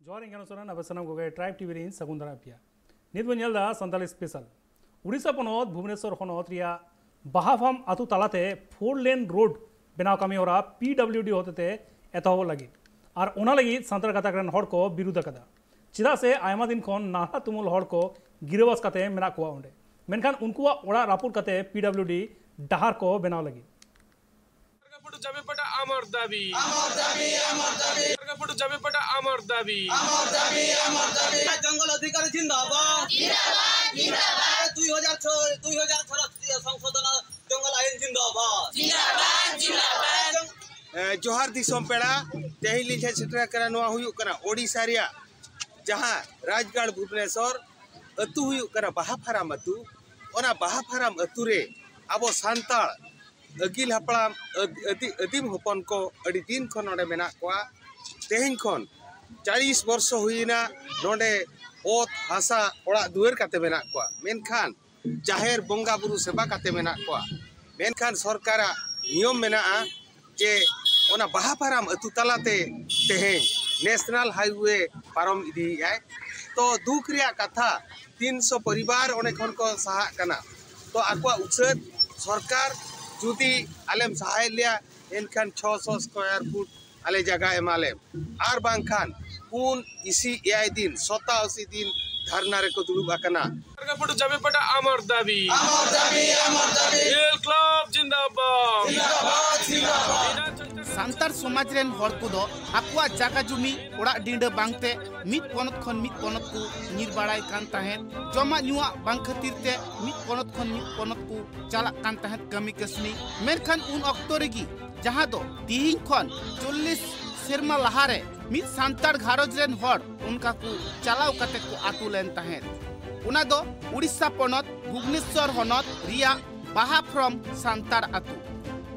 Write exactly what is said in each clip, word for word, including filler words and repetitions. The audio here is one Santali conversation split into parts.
ᱡᱚᱦᱟᱨ, ᱤᱧ ᱠᱟᱱᱟ ᱥᱚᱨᱮᱱ, ᱟᱯᱮ ᱥᱟᱱᱟᱢ ᱠᱚᱜᱮ ᱴᱨᱟᱭᱤᱵᱽ ᱴᱤᱵᱷᱤ ᱨᱤᱧ ᱥᱟᱹᱜᱩᱱ ᱫᱟᱨᱟᱢ ᱯᱮᱭᱟ᱾ ᱱᱤᱛ ᱵᱚᱱ ᱧᱮᱞ ᱮᱫᱟ ᱥᱟᱱᱛᱟᱲᱤ ᱥᱯᱮᱥᱟᱞ᱾ ᱩᱲᱤᱥᱥᱟ ᱯᱚᱱᱚᱛ ᱵᱷᱩᱵᱽᱱᱮᱥᱚᱨ ᱦᱚᱱᱚᱛ ᱨᱮᱭᱟᱜ ᱵᱟᱦᱟᱯᱷᱟᱢ ᱟᱛᱩ ᱛᱟᱞᱟᱛᱮ ᱯᱷᱳᱨ ᱞᱮᱱ ᱨᱳᱰ ᱵᱮᱱᱟᱣ ᱠᱟᱹᱢᱤ ᱦᱚᱨᱟ ᱯᱤ ᱰᱟᱵᱞᱤᱭᱩ ᱰᱤ ᱦᱚᱛᱮᱛᱮ ᱮᱛᱚᱦᱚᱵ ᱞᱟᱹᱜᱤᱫ, ᱟᱨ ᱚᱱᱟ ᱞᱟᱹᱜᱤᱫ ᱥᱟᱱᱛᱟᱲ ᱜᱟᱛᱟᱠ ᱨᱮᱱ ᱦᱚᱲ ᱠᱚ ᱵᱤᱨᱩᱫᱷ ᱟᱠᱟᱫᱟ᱾ ᱪᱮᱫᱟᱜ ᱥᱮ ᱟᱭᱢᱟ ᱫᱤᱱ ᱠᱷᱚᱱ ᱱᱟᱞᱦᱟ ᱛᱩᱢᱟᱹᱞ ᱦᱚᱲ ᱠᱚ ᱜᱤᱨᱟᱹᱵᱟᱥ ᱠᱟᱛᱮ ᱢᱮᱱᱟᱜ ᱠᱚᱣᱟ ᱚᱸᱰᱮ, ᱢᱮᱱᱠᱷᱟᱱ ᱩᱱᱠᱩᱣᱟᱜ ᱚᱲᱟᱜ ᱨᱟᱹᱯᱩᱫ ᱠᱟᱛᱮ ᱯᱤ ᱰᱟᱵᱞᱤᱭᱩ ᱰᱤ ᱰᱟᱦᱟᱨ ᱠᱚ ᱵᱮᱱᱟᱣ ᱞᱟᱹᱜᱤᱫ᱾ ᱫᱩᱨᱜᱟᱯᱩᱨ ᱡᱟᱢᱤᱯᱟᱴᱟ ᱟᱢᱟᱨ ᱫᱟᱵᱤ। ᱟᱢᱟᱨ ᱫᱟᱵᱤ, ᱟᱢᱟᱨ ᱫᱟᱵᱤ। ᱫᱩᱨᱜᱟᱯᱩᱨ ᱡᱟᱢᱤᱯᱟᱴᱟ ᱟᱢᱟᱨ ᱫᱟᱵᱤ। ᱟᱢᱟᱨ ᱫᱟᱵᱤ, ᱟᱢᱟᱨ ᱫᱟᱵᱤ। ᱡᱚᱝᱜᱚᱞ ᱚᱫᱷᱤᱠᱟᱨ ᱡᱤᱱᱫᱟᱵᱟᱫ। ᱡᱤᱱᱫᱟᱵᱟᱫ, ᱡᱤᱱᱫᱟᱵᱟᱫ। ᱫᱩᱭ ᱦᱟᱡᱟᱨ ᱪᱷᱚᱭ, ᱫᱩᱭ ᱦᱟᱡᱟᱨ ᱪᱷᱚᱭ ᱥᱚᱝᱥᱳᱫᱷᱚᱱ ᱡᱚᱝᱜᱚᱞ ᱟᱭᱤᱱ ᱡᱤᱱᱫᱟᱵᱟᱫ। ᱡᱤᱱᱫᱟᱵᱟᱫ, ᱡᱤᱱᱫᱟᱵᱟᱫ। ᱮ, ᱡᱚᱦᱟᱨ ᱫᱤᱥᱚᱢ ᱯᱮᱲᱟ, ᱛᱮᱦᱮᱧ ᱞᱤᱧ ᱦᱮᱡ ᱥᱮᱴᱮᱨ ᱟᱠᱟᱱᱟ, ᱱᱚᱣᱟ ᱦᱩᱭᱩᱜ ᱠᱟᱱᱟ ᱳᱰᱤᱥᱟ ᱨᱮᱭᱟᱜ ᱡᱟᱦᱟᱸ ᱨᱟᱡᱽᱜᱟᱲ ᱵᱷᱩᱵᱽᱱᱮᱥᱚᱨ ᱟᱹᱛᱩ ᱦᱩᱭᱩᱜ ᱠᱟᱱᱟ ᱵᱟᱦᱟ ᱯᱷᱟᱨᱟᱢ ᱟᱹᱛᱩ᱾ ᱚᱱᱟ ᱵᱟᱦᱟ ᱯᱷᱟᱨᱟᱢ ᱟᱹᱛᱩ ᱨᱮ ᱟᱵᱚ ᱥᱟᱱᱛᱟᱲ ᱟᱹᱜᱤᱞ ᱦᱟᱯᱲᱟᱢ ᱟᱹᱫ-, ᱟᱹᱫᱤ-, ᱟᱹᱫᱤᱢ ᱦᱚᱯᱚᱱ ᱠᱚ ᱟᱹᱰᱤ ᱫᱤᱱ ᱠᱷᱚᱱ ᱱᱚᱰᱮ ᱢᱮᱱᱟᱜ ᱠᱚᱣᱟ᱾ ᱛᱮᱦᱮᱧ ᱠᱷᱚᱱ ᱪᱟᱞᱤᱥ ᱵᱚᱨᱥᱚ ᱦᱩᱭᱮᱱᱟ ᱱᱚᱰᱮ ᱚᱛ ᱦᱟᱥᱟ ᱚᱲᱟᱜ ᱫᱩᱣᱟᱹᱨ ᱠᱟᱛᱮ ᱢᱮᱱᱟᱜ ᱠᱚᱣᱟ, ᱢᱮᱱᱠᱷᱟᱱ ᱡᱟᱦᱮᱨ ᱵᱚᱸᱜᱟ ᱵᱩᱨᱩ ᱥᱮᱵᱟ ᱠᱟᱛᱮ ᱢᱮᱱᱟᱜ ᱠᱚᱣᱟ᱾ ᱢᱮᱱᱠᱷᱟᱱ ᱥᱚᱨᱠᱟᱨᱟᱜ ᱱᱤᱭᱚᱢ ᱢᱮᱱᱟᱜᱼᱟ ᱡᱮ ᱚᱱᱟ ᱵᱟᱦᱟ ᱯᱷᱟᱨᱟᱢ ᱟᱹᱛᱩ ᱛᱟᱞᱟᱛᱮ ᱛᱮᱦᱮᱧ ᱱᱮᱥᱱᱟᱞ ᱦᱟᱭᱣᱮ ᱯᱟᱨᱚᱢ ᱤᱫᱤᱭᱮᱫᱼᱟᱭ᱾ ᱛᱚ ᱫᱩᱠ ᱨᱮᱭᱟᱜ ᱠᱟᱛᱷᱟ, ᱛᱤᱱᱥᱚ ᱯᱚᱨᱤᱵᱟᱨ ᱚᱸᱰᱮ ᱠᱷᱚᱱ ᱠᱚ ᱥᱟᱦᱟᱜ ᱠᱟᱱᱟ᱾ ᱛᱚ ᱟᱠᱚᱣᱟᱜ ᱩᱪᱷᱟᱹᱛ ᱥᱚᱨᱠᱟᱨ ᱡᱩᱫᱤ ᱟᱞᱮᱢ ᱥᱟᱦᱟᱭᱮᱫ ᱞᱮᱭᱟ, ᱮᱱᱠᱷᱟᱱ ᱪᱷᱚᱥᱚ ᱥᱠᱚᱭᱟᱨ ᱯᱷᱩᱴ ᱟᱞᱮ ᱡᱟᱭᱜᱟ ᱮᱢᱟᱞᱮᱢ, ᱟᱨ ᱵᱟᱝᱠᱷᱟᱱ ᱯᱩᱱ ᱤᱥᱤ ᱮᱭᱟᱭ ᱫᱤᱱ, ᱥᱚᱛᱟᱥᱤ ᱫᱤᱱ ᱫᱷᱟᱨᱱᱟ ᱨᱮᱠᱚ ᱫᱩᱲᱩᱵ ᱟᱠᱟᱱᱟ᱾ ᱫᱩᱨᱜᱟᱯᱩᱨ ᱡᱟᱢᱤᱯᱟᱴᱟ ᱟᱢᱟᱨ ᱫᱟᱵᱤ। ᱟᱢᱟᱨ ᱫᱟᱵᱤ, ᱟᱢᱟᱨ ᱫᱟᱵᱤ। ᱨᱮᱞ ᱠᱞᱟᱵᱽ ᱡᱤᱱᱫᱟᱵᱟᱫ। ᱡᱤᱱᱫᱟᱵᱟᱫ, ᱡᱤᱱᱫᱟᱵᱟᱫ। ᱥᱟᱱᱛᱟᱲ ᱥᱚᱢᱟᱡᱽ ᱨᱮᱱ ᱦᱚᱲ ᱠᱚᱫᱚ ᱟᱠᱚᱣᱟᱜ ᱡᱟᱭᱜᱟ ᱡᱩᱢᱤ, ᱚᱲᱟᱜ ᱰᱤᱸᱰᱟᱹ ᱵᱟᱝᱛᱮ ᱢᱤᱫ ᱯᱚᱱᱚᱛ ᱠᱷᱚᱱ ᱢᱤᱫ ᱯᱚᱱᱚᱛ ᱠᱚ ᱧᱤᱨ ᱵᱟᱲᱟᱭ ᱠᱟᱱ ᱛᱟᱦᱮᱸᱫ᱾ ᱡᱚᱢᱟᱜ ᱧᱩᱣᱟᱜ ᱵᱟᱝ ᱠᱷᱟᱹᱛᱤᱨ ᱛᱮ ᱢᱤᱫ ᱯᱚᱱᱚᱛ ᱠᱷᱚᱱ ᱢᱤᱫ ᱯᱚᱱᱚᱛ ᱠᱚ ᱪᱟᱞᱟᱜ ᱠᱟᱱ ᱛᱟᱦᱮᱸᱫ ᱠᱟᱹᱢᱤ ᱠᱟᱹᱥᱱᱤ᱾ ᱢᱮᱱᱠᱷᱟᱱ ᱩᱱ ᱚᱠᱛᱚ ᱨᱮᱜᱮ, ᱡᱟᱦᱟᱸ ᱫᱚ ᱛᱤᱦᱤᱧ ᱠᱷᱚᱱ ᱪᱚᱞᱞᱤᱥ ᱥᱮᱨᱢᱟ ᱞᱟᱦᱟᱨᱮ ᱢᱤᱫ ᱥᱟᱱᱛᱟᱲ ᱜᱷᱟᱨᱚᱸᱡᱽ ᱨᱮᱱ ᱦᱚᱲ ᱚᱱᱠᱟ ᱠᱚ ᱪᱟᱞᱟᱣ ᱠᱟᱛᱮ ᱠᱚ ᱟᱹᱛᱩ ᱞᱮᱱ ᱛᱟᱦᱮᱸᱫ᱾ ᱚᱱᱟ ᱫᱚ ᱩᱲᱤᱥᱥᱟ ᱯᱚᱱᱚᱛ ᱵᱷᱩᱵᱽᱱᱮᱥᱥᱚᱨ ᱦᱚᱱᱚᱛ ᱨᱮᱭᱟᱜ ᱵᱟᱦᱟ ᱯᱷᱨᱚᱢ ᱥᱟᱱᱛᱟᱲ ᱟᱹᱛᱩ᱾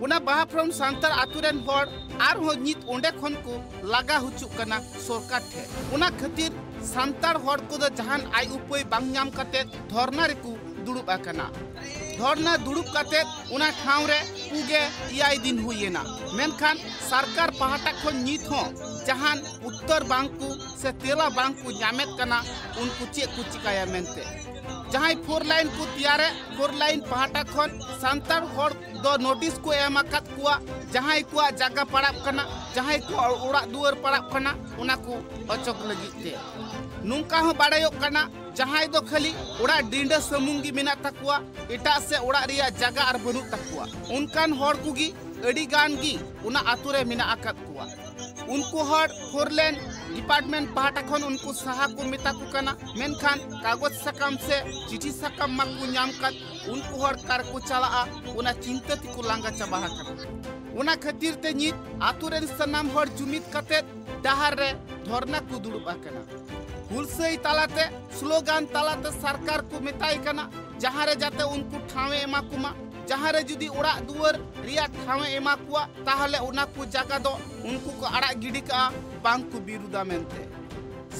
ᱚᱱᱟ ᱵᱟᱦᱟ ᱯᱷᱨᱚᱢ ᱥᱟᱱᱛᱟᱲ ᱟᱹᱛᱩ ᱨᱮᱱ ᱦᱚᱲ ᱟᱨᱦᱚᱸ ᱱᱤᱛ ᱚᱸᱰᱮ ᱠᱷᱚᱱ ᱠᱚ ᱞᱟᱜᱟ ᱦᱚᱪᱚᱜ ᱠᱟᱱᱟ ᱥᱚᱨᱠᱟᱨ ᱴᱷᱮᱱ᱾ ᱚᱱᱟ ᱠᱷᱟᱹᱛᱤᱨ ᱥᱟᱱᱛᱟᱲ ᱦᱚᱲ ᱠᱚᱫᱚ ᱡᱟᱦᱟᱱ ᱟᱭ ᱩᱯᱟᱹᱭ ᱵᱟᱝ ᱧᱟᱢ ᱠᱟᱛᱮ ᱫᱷᱚᱨᱱᱟ ᱨᱮᱠᱚ ᱫᱩᱲᱩᱵ ᱟᱠᱟᱱᱟ᱾ ᱫᱷᱚᱨᱱᱟ ᱫᱩᱲᱩᱵ ᱠᱟᱛᱮ ᱚᱱᱟ ᱴᱷᱟᱶ ᱨᱮ ᱯᱩᱜᱮ ᱮᱭᱟᱭ ᱫᱤᱱ ᱦᱩᱭ ᱮᱱᱟ, ᱢᱮᱱᱠᱷᱟᱱ ᱥᱚᱨᱠᱟᱨ ᱯᱟᱦᱴᱟ ᱠᱷᱚᱱ ᱱᱤᱛ ᱦᱚᱸ ᱡᱟᱦᱟᱱ ᱩᱛᱛᱚᱨ ᱵᱟᱝᱠᱚ ᱥᱮ ᱛᱮᱞᱟ ᱵᱟᱝᱠᱚ ᱧᱟᱢᱮᱫ ᱠᱟᱱᱟ, ᱩᱱᱠᱩ ᱪᱮᱫ ᱠᱚ ᱪᱤᱠᱟᱹᱭᱟ ᱢᱮᱱᱛᱮ᱾ ᱡᱟᱦᱟᱸᱭ ᱯᱷᱳᱨ ᱞᱟᱭᱤᱱ ᱠᱚ ᱛᱮᱭᱟᱨᱮᱫ, ᱯᱷᱳᱨ ᱞᱟᱭᱤᱱ ᱯᱟᱦᱴᱟ ᱠᱷᱚᱱ ᱥᱟᱱᱛᱟᱲ ᱦᱚᱲ ᱫᱚ ᱱᱳᱴᱤᱥ ᱠᱚ ᱮᱢ ᱟᱠᱟᱫ ᱠᱚᱣᱟ, ᱡᱟᱦᱟᱸᱭ ᱠᱚᱣᱟᱜ ᱡᱟᱭᱜᱟ ᱯᱟᱲᱟᱜ ᱠᱟᱱᱟ, ᱡᱟᱦᱟᱸᱭ ᱠᱚᱣᱟᱜ ᱚᱲᱟᱜ ᱫᱩᱣᱟᱹᱨ ᱯᱟᱲᱟᱜ ᱠᱟᱱᱟ, ᱚᱱᱟ ᱠᱚ ᱚᱪᱚᱜ ᱞᱟᱹᱜᱤᱫ ᱛᱮ᱾ ᱱᱚᱝᱠᱟ ᱦᱚᱸ ᱵᱟᱲᱟᱭᱚᱜ ᱠᱟᱱᱟ, ᱡᱟᱦᱟᱸᱭ ᱫᱚ ᱠᱷᱟᱹᱞᱤ ᱚᱲᱟᱜ ᱰᱤᱸᱰᱟᱹ ᱥᱩᱢᱩᱝ ᱜᱮ ᱢᱮᱱᱟᱜ ᱛᱟᱠᱚᱣᱟ, ᱮᱴᱟᱜ ᱥᱮᱫ ᱚᱲᱟᱜ ᱨᱮᱭᱟᱜ ᱡᱟᱭᱜᱟ ᱟᱨ ᱵᱟᱹᱱᱩᱜ ᱛᱟᱠᱚᱣᱟ, ᱚᱱᱠᱟᱱ ᱦᱚᱲ ᱠᱚᱜᱮ ᱟᱹᱰᱤ ᱜᱟᱱ ᱜᱮ ᱚᱱᱟ ᱟᱛᱳ ᱨᱮ ᱢᱮᱱᱟᱜ ᱟᱠᱟᱫ ᱠᱚᱣᱟ᱾ ᱩᱱᱠᱩ ᱦᱚᱲ ᱯᱷᱳᱨ ᱞᱮᱱ ᱰᱤᱯᱟᱨᱴᱢᱮᱱᱴ ᱯᱟᱦᱴᱟ ᱠᱷᱚᱱ ᱩᱱᱠᱩ ᱥᱟᱦᱟ ᱠᱚ ᱢᱮᱛᱟ ᱠᱚ ᱠᱟᱱᱟ, ᱢᱮᱱᱠᱷᱟᱱ ᱠᱟᱜᱚᱡᱽ ᱥᱟᱠᱟᱢ ᱥᱮ ᱪᱤᱴᱷᱤ ᱥᱟᱠᱟᱢ ᱢᱟᱠᱚ ᱧᱟᱢ ᱠᱟᱫ, ᱩᱱᱠᱩ ᱦᱚᱲ ᱚᱠᱟ ᱨᱮᱠᱚ ᱪᱟᱞᱟᱜᱼᱟ, ᱚᱱᱟ ᱪᱤᱱᱛᱟᱹ ᱛᱮᱠᱚ ᱞᱟᱸᱜᱟ ᱪᱟᱵᱟ ᱟᱠᱟᱱᱟ᱾ ᱚᱱᱟ ᱠᱷᱟᱹᱛᱤᱨ ᱛᱮ ᱱᱤᱛ ᱟᱛᱳ ᱨᱮᱱ ᱥᱟᱱᱟᱢ ᱦᱚᱲ ᱡᱩᱢᱤᱫ ᱠᱟᱛᱮ ᱰᱟᱦᱟᱨ ᱨᱮ ᱫᱷᱚᱨᱱᱟ ᱠᱚ ᱫᱩᱲᱩᱵ ᱟᱠᱟᱱᱟ᱾ ᱦᱩᱞᱥᱟᱹᱭ ᱛᱟᱞᱟᱛᱮ, ᱥᱞᱳᱜᱟᱱ ᱛᱟᱞᱟᱛᱮ ᱥᱚᱨᱠᱟᱨ ᱠᱚ ᱢᱮᱛᱟᱭ ᱠᱟᱱᱟ, ᱡᱟᱦᱟᱸ ᱨᱮ ᱡᱟᱛᱮ ᱩᱱᱠᱩ ᱴᱷᱟᱶ ᱮ ᱮᱢᱟ ᱠᱚᱢᱟ, ᱡᱟᱦᱟᱸ ᱨᱮ ᱡᱩᱫᱤ ᱚᱲᱟᱜ ᱫᱩᱣᱟᱹᱨ ᱨᱮᱭᱟᱜ ᱴᱷᱟᱶ ᱮ ᱮᱢᱟ ᱠᱚᱣᱟ, ᱛᱟᱦᱚᱞᱮ ᱚᱱᱟ ᱠᱚ ᱡᱟᱭᱜᱟ ᱫᱚ ᱩᱱᱠᱩ ᱠᱚ ᱟᱲᱟᱜ ᱜᱤᱰᱤ ᱠᱟᱜᱼᱟ, ᱵᱟᱝ ᱠᱚ ᱵᱤᱨᱩᱫᱟ ᱢᱮᱱᱛᱮ᱾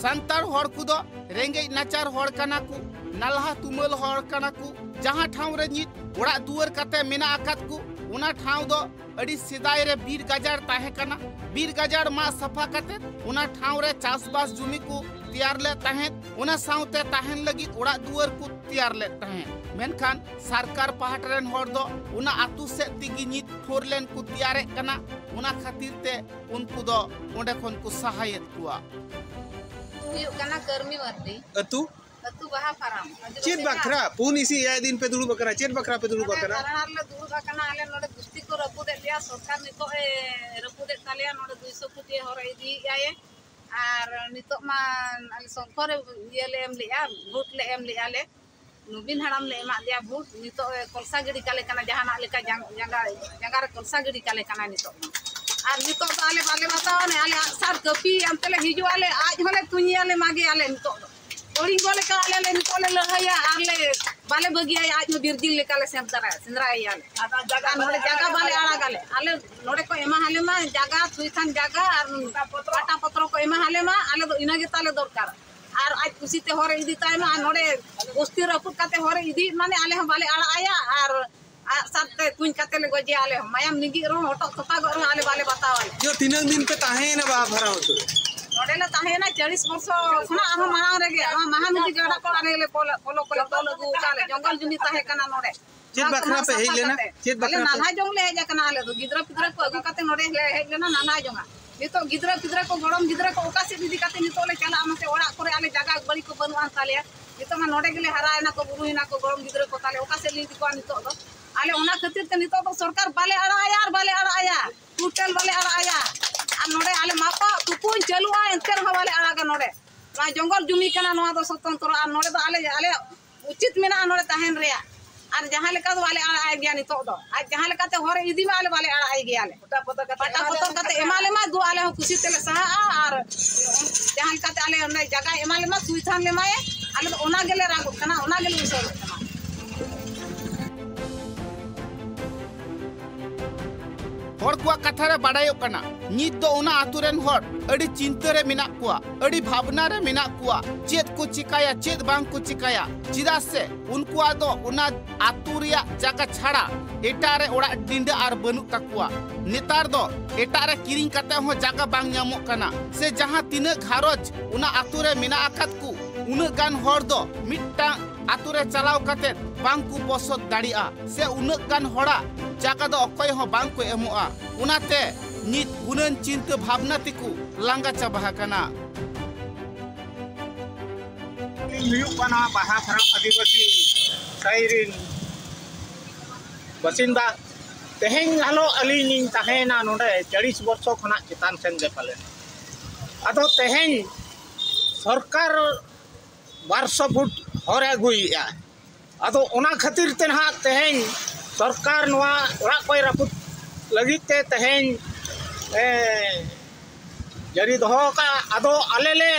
ᱥᱟᱱᱛᱟᱲ ᱦᱚᱲ ᱠᱚᱫᱚ ᱨᱮᱸᱜᱮᱡ ᱱᱟᱪᱟᱨ ᱦᱚᱲ ᱠᱟᱱᱟ ᱠᱚ, ᱱᱟᱞᱦᱟ ᱛᱩᱢᱟᱹᱞ ᱦᱚᱲ ᱠᱟᱱᱟ ᱠᱚ᱾ ᱡᱟᱦᱟᱸ ᱴᱷᱟᱶ ᱨᱮ ᱱᱤᱛ ᱚᱲᱟᱜ ᱫᱩᱣᱟᱹᱨ ᱠᱟᱛᱮ ᱢᱮᱱᱟᱜ ᱟᱠᱟᱫ ᱠᱚ, ᱚᱱᱟ ᱴᱷᱟᱶ ᱫᱚ ᱟᱹᱰᱤ ᱥᱮᱫᱟᱭ ᱨᱮ ᱵᱤᱨ ᱜᱟᱡᱟᱲ ᱛᱟᱦᱮᱸ ᱠᱟᱱᱟ᱾ ᱵᱤᱨ ᱜᱟᱡᱟᱲ ᱢᱟᱜ ᱥᱟᱯᱷᱟ ᱠᱟᱛᱮ ᱚᱱᱟ ᱴᱷᱟᱶ ᱨᱮ ᱪᱟᱥᱵᱟᱥ ᱡᱩᱢᱤ ᱠᱚ ᱛᱮᱭᱟᱨ ᱞᱮᱫ ᱛᱟᱦᱮᱸᱫ, ᱚᱱᱟ ᱥᱟᱶᱛᱮ ᱛᱟᱦᱮᱱ ᱞᱟᱹᱜᱤᱫ ᱚᱲᱟᱜ ᱫᱩᱣᱟᱹᱨ ᱠᱚ ᱛᱮᱭᱟᱨ ᱞᱮᱫ ᱛᱟᱦᱮᱸᱫ᱾ ᱢᱮᱱᱠᱷᱟᱱ ᱥᱚᱨᱠᱟᱨ ᱯᱟᱦᱴᱟ ᱨᱮᱱ ᱦᱚᱲ ᱫᱚ ᱚᱱᱟ ᱟᱹᱛᱩ ᱥᱮᱫ ᱛᱮᱜᱮ ᱱᱤᱛ ᱯᱷᱳᱨ ᱞᱮᱱ ᱠᱚ ᱛᱮᱭᱟᱨᱮᱫ ᱠᱟᱱᱟ, ᱚᱱᱟ ᱠᱷᱟᱹᱛᱤᱨ ᱛᱮ ᱩᱱᱠᱩ ᱫᱚ ᱚᱸᱰᱮ ᱠᱷᱚᱱ ᱠᱚ ᱥᱟᱦᱟᱭᱮᱫ ᱠᱚᱣᱟ᱾ ᱦᱩᱭᱩᱜ ᱠᱟᱱᱟ ᱠᱟᱹᱨᱢᱤ ᱢᱟᱨᱰᱤ᱾ ᱟᱹᱛᱩ? ᱟᱹᱛᱩ ᱵᱟᱦᱟ ᱯᱷᱟᱨᱟᱢ᱾ ᱟᱹᱫᱤᱵᱟᱹᱥᱤ ᱪᱮᱫ ᱵᱟᱠᱷᱨᱟ? ᱯᱩᱱ ᱤᱥᱤ ᱮᱭᱟᱭ ᱫᱤᱱ ᱯᱮ ᱫᱩᱲᱩᱵ ᱟᱠᱟᱱᱟ, ᱪᱮᱫ ᱵᱟᱠᱷᱨᱟ ᱯᱮ ᱫᱩᱲᱩᱵ ᱱᱚᱰᱮ ᱟᱠᱟᱱᱟ? ᱫᱷᱟᱨᱱᱟ ᱨᱮᱞᱮ ᱫᱩᱲᱩᱵ ᱟᱠᱟᱱᱟ, ᱟᱞᱮ ᱱᱚᱰᱮ ᱜᱩᱥᱴᱤ ᱠᱚ ᱨᱟᱹᱯᱩᱫᱮᱫ ᱞᱮᱭᱟ, ᱥᱚᱨᱠᱟᱨ ᱱᱤᱛᱚᱜ ᱮ ᱨᱟᱹᱯᱩᱫᱮᱫ ᱛᱟᱞᱮᱭᱟ, ᱱᱚᱰᱮ ᱫᱩᱭᱥᱚ ᱠᱳᱴᱤ ᱦᱚᱨ ᱤᱫᱤᱭᱮᱫ ᱟᱭ᱾ ᱟᱨ ᱱᱤᱛᱚᱜ ᱢᱟ ᱟᱞᱮ ᱥᱚᱝᱠᱷᱚ ᱨᱮ ᱤᱭᱟᱹ ᱞᱮ ᱮᱢ ᱞᱮᱜᱼᱟ, ᱵᱷᱳᱴ ᱞᱮ ᱮᱢ ᱞᱮᱜᱼᱟ ᱞᱮ, ᱱᱚᱵᱤᱱ ᱦᱟᱲᱟᱢ ᱞᱮ ᱮᱢᱟᱫ ᱫᱮᱭᱟ ᱵᱷᱳᱴ, ᱱᱤᱛᱚᱜ ᱮ ᱠᱚᱞᱥᱟ ᱜᱤᱰᱤ ᱠᱟᱞᱮ ᱠᱟᱱᱟ, ᱡᱟᱦᱟᱱᱟᱜ ᱞᱮᱠᱟ ᱡᱟᱝ-, ᱡᱟᱸᱜᱟ, ᱡᱟᱸᱜᱟ ᱨᱮ ᱠᱚᱞᱥᱟ ᱜᱤᱰᱤ ᱠᱟᱞᱮ ᱠᱟᱱᱟ ᱱᱤᱛᱚᱜ ᱫᱚ᱾ ᱟᱨ ᱱᱤᱛᱚᱜ ᱫᱚ ᱟᱞᱮ ᱵᱟᱞᱮ ᱵᱟᱛᱟᱣᱟ ᱱᱮ, ᱟᱞᱮ ᱟᱜᱼᱥᱟᱨ ᱠᱟᱹᱯᱤ ᱟᱱᱛᱮ ᱞᱮ ᱦᱤᱡᱩᱜ ᱟᱞᱮ, ᱟᱡ ᱦᱚᱸᱞᱮ ᱛᱩᱧᱮᱭᱟ ᱞᱮ, ᱢᱟᱜᱮᱭᱟ ᱞᱮ ᱱᱤᱛᱚᱜ ᱫᱚ᱾ ᱠᱚᱲᱤᱝᱜᱚ ᱞᱮᱠᱟ ᱟᱞᱮ ᱞᱮ ᱱᱤᱛᱚᱜ ᱞᱮ ᱞᱟᱹᱲᱦᱟᱹᱭᱟ ᱟᱨ ᱞᱮ ᱵᱟᱞᱮ ᱵᱟᱹᱜᱤᱭᱟ, ᱟᱡ ᱦᱚᱸ ᱵᱤᱨ ᱡᱤᱞ ᱞᱮᱠᱟ ᱞᱮ ᱥᱮᱸᱫᱽᱨᱟᱭᱟ, ᱥᱮᱸᱫᱽᱨᱟᱭᱮᱭᱟ ᱞᱮ᱾ ᱟᱨ ᱱᱚᱰᱮ ᱡᱟᱭᱜᱟ ᱵᱟᱞᱮ ᱟᱲᱟᱜᱟ ᱞᱮ, ᱟᱞᱮ ᱱᱚᱰᱮ ᱠᱚ ᱮᱢᱟ ᱦᱟᱞᱮ ᱢᱟ ᱡᱟᱭᱜᱟ, ᱛᱷᱩᱭ ᱛᱷᱟᱱ ᱡᱟᱭᱜᱟ ᱟᱨ ᱯᱟᱴᱟ ᱯᱚᱛᱨᱚ ᱠᱚ ᱮᱢᱟ ᱦᱟᱞᱮ ᱢᱟ, ᱟᱞᱮ ᱫᱚ ᱤᱱᱟᱹ ᱜᱮ ᱛᱟᱞᱮ ᱫᱚᱨᱠᱟᱨ᱾ ᱟᱨ ᱟᱡ ᱠᱩᱥᱤᱛᱮ ᱦᱚᱨᱮ ᱤᱫᱤ ᱛᱟᱭ ᱢᱟ᱾ ᱟᱨ ᱱᱚᱰᱮ ᱵᱚᱥᱛᱤ ᱨᱟᱹᱯᱩᱫ ᱠᱟᱛᱮ ᱦᱚᱨᱮ ᱤᱫᱤᱭᱮᱫ ᱢᱟᱱᱮ ᱟᱞᱮ ᱦᱚᱸ ᱵᱟᱞᱮ ᱟᱲᱟᱜ ᱟᱭᱟ᱾ ᱟᱨ ᱟᱜ ᱥᱟᱨ ᱛᱮ ᱛᱩᱧ ᱠᱟᱛᱮ ᱞᱮ ᱜᱚᱡᱮᱭᱟ᱾ ᱟᱞᱮ ᱦᱚᱸ ᱢᱟᱭᱟᱢ ᱞᱤᱸᱜᱤᱜ ᱨᱮᱦᱚᱸ, ᱦᱚᱴᱚᱜ ᱛᱚᱯᱟᱜᱚᱜ ᱨᱮᱦᱚᱸ ᱟᱞᱮ ᱵᱟᱞᱮ ᱵᱟᱛᱟᱣᱟ᱾ ᱡᱚ, ᱛᱤᱱᱟᱹᱝ ᱫᱤᱱ ᱯᱮ ᱛᱟᱦᱮᱸᱭᱮᱱᱟ ᱵᱟᱦᱟ ᱵᱷᱟᱨᱟ ᱟᱹᱛᱩ ᱨᱮ? ᱱᱚᱰᱮ ᱞᱮ ᱛᱟᱦᱮᱸᱭᱮᱱᱟ ᱪᱚᱞᱞᱤᱥ ᱵᱚᱨᱥᱚ ᱠᱷᱚᱱᱟᱜ ᱟᱨᱦᱚᱸ ᱢᱟᱲᱟᱝ ᱨᱮᱜᱮ᱾ ᱱᱚᱣᱟ ᱢᱟᱦᱟᱱᱚᱫᱤ ᱜᱟᱰᱟ ᱠᱚ ᱟᱞᱮ ᱞᱮ ᱯᱚᱞᱚ, ᱯᱚᱞᱚ ᱠᱚᱞᱮ ᱛᱚᱞ ᱟᱹᱜᱩ ᱟᱠᱟᱫ ᱞᱮ᱾ ᱡᱚᱝᱜᱚᱞ ᱡᱩᱢᱤ ᱛᱟᱦᱮᱸ ᱠᱟᱱᱟ ᱱᱚᱰᱮ᱾ ᱪᱮᱫ ᱱᱚᱣᱟ ᱵᱟᱠᱷᱨᱟ ᱠᱚᱢᱟ ᱯᱮ ᱦᱮᱡ ᱥᱟᱯᱷᱟ ᱞᱮᱱᱟ? ᱠᱟᱛᱮ᱾ ᱪᱮᱫ ᱟᱞᱮ ᱵᱟᱠᱷᱨᱟ ᱯᱮ? ᱱᱟᱞᱦᱟ ᱡᱚᱝ ᱞᱮ ᱦᱮᱡ ᱟᱠᱟᱱᱟ᱾ ᱟᱞᱮ ᱫᱚ ᱜᱤᱫᱽᱨᱟᱹ ᱯᱤᱫᱽᱨᱟᱹ ᱠᱚ ᱟᱹᱜᱩ ᱠᱟᱛᱮ ᱱᱚᱰᱮ ᱞᱮ ᱦᱮᱡ ᱞᱮᱱᱟ ᱱᱟᱞᱦᱟ ᱡᱚᱝᱟ᱾ ᱱᱤᱛᱚᱜ ᱜᱤᱫᱽᱨᱟᱹ ᱯᱤᱫᱽᱨᱟᱹ ᱠᱚ, ᱜᱚᱲᱚᱢ ᱜᱤᱫᱽᱨᱟᱹ ᱠᱚ ᱚᱠᱟ ᱥᱮᱫ ᱤᱫᱤ ᱠᱟᱛᱮ ᱱᱤᱛᱚᱜ ᱞᱮ ᱪᱟᱞᱟᱜᱼᱟ ᱢᱟᱥᱮ? ᱚᱲᱟᱜ ᱠᱚᱨᱮ ᱟᱞᱮ ᱡᱟᱭᱜᱟ ᱵᱟᱹᱲᱤ ᱠᱚ ᱵᱟᱹᱱᱩᱜ ᱟᱱ ᱛᱟᱞᱮᱭᱟ᱾ ᱱᱤᱛᱚᱜ ᱢᱟ ᱱᱚᱰᱮ ᱜᱮᱞᱮ ᱦᱟᱨᱟᱭᱮᱱᱟ ᱠᱚ, ᱵᱩᱨᱩᱭᱮᱱᱟ ᱠᱚ, ᱜᱚᱲᱚᱢ ᱜᱤᱫᱽᱨᱟᱹ ᱠᱚ ᱛᱟᱞᱮ ᱚᱠᱟ ᱥᱮᱫ ᱞᱮ ᱤᱫᱤ ᱠᱚᱣᱟ ᱱᱤᱛᱚᱜ ᱫᱚ? ᱟᱞᱮ ᱚᱱᱟ ᱠᱷᱟᱹᱛᱤᱨ ᱛᱮ ᱱᱤᱛᱚᱜ ᱫᱚ ᱥᱚᱨᱠᱟᱨ ᱵᱟᱞᱮ ᱟᱲᱟᱜ ᱟᱭᱟ ᱟᱨ ᱵᱟᱞᱮ ᱟᱲᱟᱜ ᱟᱭᱟ, ᱴᱳᱴᱟᱞ ᱵᱟᱞᱮ ᱟᱲᱟᱜ ᱟᱭᱟ᱾ ᱟᱨ ᱱᱚᱰᱮ ᱟᱞᱮ ᱢᱟᱯᱟ ᱛᱩᱯᱩᱧ ᱪᱟᱹᱞᱩᱜᱼᱟ, ᱮᱱᱛᱮ ᱨᱮᱦᱚᱸ ᱵᱟᱞᱮ ᱟᱲᱟᱜᱟ ᱱᱚᱰᱮ᱾ ᱱᱚᱣᱟ ᱡᱚᱝᱜᱚᱞ ᱡᱩᱢᱤ ᱠᱟᱱᱟ, ᱱᱚᱣᱟ ᱫᱚ ᱥᱚᱛᱚᱱᱛᱨᱚ, ᱟᱨ ᱱᱚᱰᱮ ᱫᱚ ᱟᱞᱮ, ᱟᱞᱮᱭᱟᱜ ᱩᱪᱤᱛ ᱢᱮᱱᱟᱜᱼᱟ ᱱᱚᱰᱮ ᱛᱟᱦᱮᱱ ᱨᱮᱭᱟᱜ᱾ ᱟᱨ ᱡᱟᱦᱟᱸ ᱞᱮᱠᱟ ᱫᱚ ᱵᱟᱞᱮ ᱟᱲᱟᱜ ᱟᱭ ᱜᱮᱭᱟ ᱱᱤᱛᱚᱜ ᱫᱚ᱾ ᱟᱨ ᱡᱟᱦᱟᱸ ᱞᱮᱠᱟᱛᱮ ᱦᱚᱨᱮ ᱤᱫᱤ ᱢᱟ, ᱟᱞᱮ ᱵᱟᱞᱮ ᱟᱲᱟᱜ ᱟᱭ ᱜᱮᱭᱟᱞᱮ᱾ ᱯᱟᱴᱟ ᱯᱚᱛᱚᱨ ᱠᱟᱛᱮ ᱯᱟᱴᱟ ᱮᱢᱟ ᱯᱚᱛᱚᱨ ᱞᱮᱢᱟ᱾ ᱠᱟᱛᱮ ᱮᱢᱟ ᱞᱮᱢᱟ, ᱫᱩ ᱟᱞᱮ ᱦᱚᱸ ᱠᱩᱥᱤ ᱛᱮᱞᱮ ᱥᱟᱦᱟᱜᱼᱟ᱾ ᱟᱨ ᱡᱟᱦᱟᱸ ᱞᱮᱠᱟᱛᱮ ᱟᱞᱮ ᱚᱸᱰᱮ ᱡᱟᱭᱜᱟ ᱮᱢᱟ ᱞᱮᱢᱟ, ᱥᱩᱭ ᱛᱷᱟᱱ ᱞᱮᱢᱟᱭᱮ, ᱟᱞᱮ ᱫᱚ ᱚᱱᱟ ᱜᱮᱞᱮ ᱨᱟᱜᱚᱜ ᱠᱟᱱᱟ, ᱚᱱᱟ ᱜᱮᱞᱮ ᱩᱥᱟᱹᱨᱚᱜ ᱠᱟᱱᱟ᱾ ᱦᱚᱲ ᱠᱚᱣᱟᱜ ᱠᱟᱛᱷᱟ ᱨᱮ ᱵᱟᱰᱟᱭᱚᱜ ᱠᱟᱱᱟ, ᱱᱤᱛ ᱫᱚ ᱚᱱᱟ ᱟᱛᱳ ᱨᱮᱱ ᱦᱚᱲ ᱟᱹᱰᱤ ᱪᱤᱱᱛᱟᱹ ᱨᱮ ᱢᱮᱱᱟᱜ ᱠᱚᱣᱟ, ᱟᱹᱰᱤ ᱵᱷᱟᱵᱽᱱᱟ ᱨᱮ ᱢᱮᱱᱟᱜ ᱠᱚᱣᱟ, ᱪᱮᱫ ᱠᱚ ᱪᱤᱠᱟᱭᱟ, ᱪᱮᱫ ᱵᱟᱝ ᱠᱚ ᱪᱤᱠᱟᱭᱟ᱾ ᱪᱮᱫᱟᱜ ᱥᱮ ᱩᱱᱠᱩᱣᱟᱜ ᱫᱚ ᱚᱱᱟ ᱟᱛᱳ ᱨᱮᱭᱟᱜ ᱡᱟᱭᱜᱟ ᱪᱷᱟᱲᱟ ᱮᱴᱟᱜ ᱨᱮ ᱚᱲᱟᱜ ᱰᱤᱸᱰᱟᱹ ᱟᱨ ᱵᱟᱹᱱᱩᱜ ᱛᱟᱠᱚᱣᱟ᱾ ᱱᱮᱛᱟᱨ ᱫᱚ ᱮᱴᱟᱜ ᱨᱮ ᱠᱤᱨᱤᱧ ᱠᱟᱛᱮ ᱦᱚᱸ ᱡᱟᱭᱜᱟ ᱵᱟᱝ ᱧᱟᱢᱚᱜ ᱠᱟᱱᱟ, ᱥᱮ ᱡᱟᱦᱟᱸ ᱛᱤᱱᱟᱹᱜ ᱜᱷᱟᱨᱚᱸᱡᱽ ᱚᱱᱟ ᱟᱛᱳ ᱨᱮ ᱢᱮᱱᱟᱜ ᱟᱠᱟᱫ ᱠᱚ, ᱩᱱᱟᱹᱜ ᱜᱟᱱ ᱦᱚᱲ ᱫᱚ ᱢᱤᱫᱴᱟᱝ ᱟᱛᱳ ᱨᱮ ᱪᱟᱞᱟᱣ ᱠᱟᱛᱮ ᱵᱟᱝ ᱠᱚ ᱵᱚᱥᱚᱛ ᱫᱟᱲᱮᱭᱟᱜᱼᱟ, ᱥᱮ ᱩᱱᱟᱹᱜ ᱜᱟᱱ ᱦᱚᱲᱟᱜ ᱡᱟᱭᱜᱟ ᱫᱚ ᱚᱠᱚᱭ ᱦᱚᱸ ᱵᱟᱝ ᱠᱚ ᱮᱢᱚᱜᱼᱟ᱾ ᱚᱱᱟᱛᱮ ᱱᱤᱛ ᱜᱩᱱᱟᱹᱱ ᱪᱤᱱᱛᱟᱹ ᱵᱷᱟᱵᱽᱱᱟ ᱛᱮᱠᱚ ᱞᱟᱸᱜᱟ ᱪᱟᱵᱟ ᱟᱠᱟᱱᱟ᱾ ᱤᱧ ᱦᱩᱭᱩᱜ ᱠᱟᱱᱟ ᱵᱟᱦᱟ ᱥᱟᱨᱟᱯ ᱟᱹᱫᱤᱵᱟᱹᱥᱤ ᱥᱟᱹᱭ ᱨᱤᱱ ᱵᱟᱥᱤᱱᱫᱟ᱾ ᱛᱮᱦᱮᱧ ᱦᱤᱞᱳᱜ ᱟᱹᱞᱤᱧ ᱞᱤᱧ ᱛᱟᱦᱮᱸᱭᱮᱱᱟ ᱱᱚᱰᱮ ᱪᱟᱞᱤᱥ ᱵᱚᱨᱥᱚ ᱠᱷᱚᱱᱟᱜ ᱪᱮᱛᱟᱱ ᱥᱮᱱ ᱜᱮ ᱯᱟᱞᱮᱱ᱾ ᱟᱫᱚ ᱛᱮᱦᱮᱧ ᱥᱚᱨᱠᱟᱨ ᱵᱟᱨᱥᱚ ᱯᱷᱩᱴ ᱦᱚᱨᱮ ᱟᱹᱜᱩᱭᱮᱫᱼᱟ᱾ ᱟᱫᱚ ᱚᱱᱟ ᱠᱷᱟᱹᱛᱤᱨ ᱛᱮ ᱱᱟᱦᱟᱜ ᱛᱮᱦᱮᱧ ᱥᱚᱨᱠᱟᱨ ᱱᱚᱣᱟ ᱚᱲᱟᱜ ᱠᱚᱭ ᱨᱟᱹᱯᱩᱫ ᱞᱟᱹᱜᱤᱫ ᱛᱮ ᱛᱮᱦᱮᱧ ᱮ, ᱡᱟᱹᱨᱤ ᱫᱚᱦᱚ ᱟᱠᱟᱫᱼᱟ᱾ ᱟᱫᱚ ᱟᱞᱮ ᱞᱮ